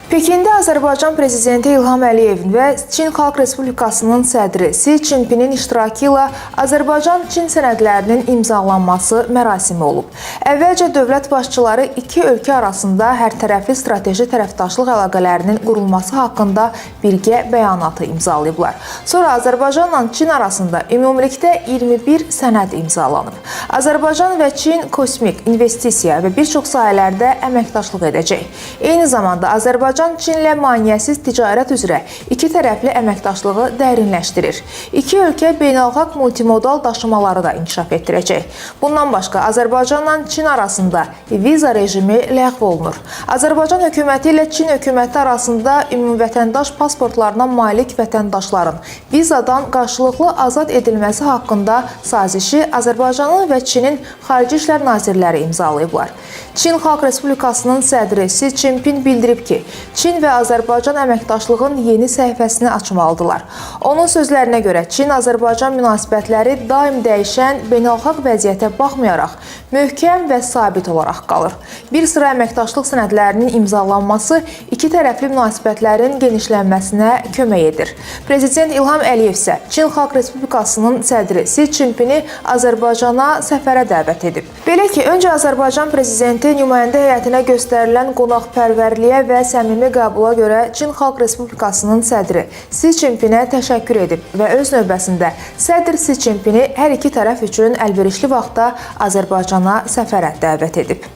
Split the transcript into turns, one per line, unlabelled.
Pekində Azərbaycan prezidenti İlham Əliyevin və Çin Xalq Respublikasının sədri Si Cinpinin iştirakı ilə Azərbaycan-Çin sənədlərinin imzalanması mərasimi olub. Əvvəlcə dövlət başçıları iki ölkə arasında hərtərəfli strateji tərəfdaşlıq əlaqələrinin qurulması haqqında birgə bəyanatı imzalayıblar. Sonra Azərbaycanla Çin arasında ümumilikdə 21 sənəd imzalanıb. Azərbaycan və Çin kosmik, investisiya və bir çox sahələrdə əməkdaşlıq edəcək. Eyni zamanda Azərbaycan Çinlə maneəsiz ticarət üzrə iki tərəfli əməkdaşlığı dərinləşdirir. İki ölkə beynəlxalq multimodal daşımaları da inkişaf etdirəcək. Bundan başqa Azərbaycanla Çin arasında viza rejimi ləğv olunur. Azərbaycan hökuməti ilə Çin hökuməti arasında ümumvətəndaş pasportlarına malik vətəndaşların vizadan qarşılıqlı azad edilməsi haqqında sazişi Azərbaycanın və Çinin Xarici İşlər Nazirləri imzalayıblar. Çin Xalq Respublikasının sədri Si Cinpin bildirib ki, Çin və Azərbaycan əməkdaşlığın yeni səhifəsini açmalıdırlar. Onun sözlərinə görə Çin-Azərbaycan münasibətləri daim dəyişən beynəlxalq vəziyyətə baxmayaraq möhkəm və sabit olaraq qalır. Bir sıra əməkdaşlıq sənədlərinin imzalanması iki tərəfli münasibətlərin genişlənməsinə kömək edir. Prezident İlham Əliyev isə Çin Xalq Respublikasının sədri Si Cinpini Azərbaycana səfərə dəvət edib. Belə ki, öncə Azərbaycan prezidenti nümayəndə heyətinə göstərilən qonaqpərvərliyə və səmimi qəbula görə Çin Xalq Respublikasının sədri Si Cinpinə təşəkkür edib və öz növbəsində sədr Si Cinpini hər iki tərəf üçün əlverişli vaxtda Azərbaycana səfərə dəvət edib.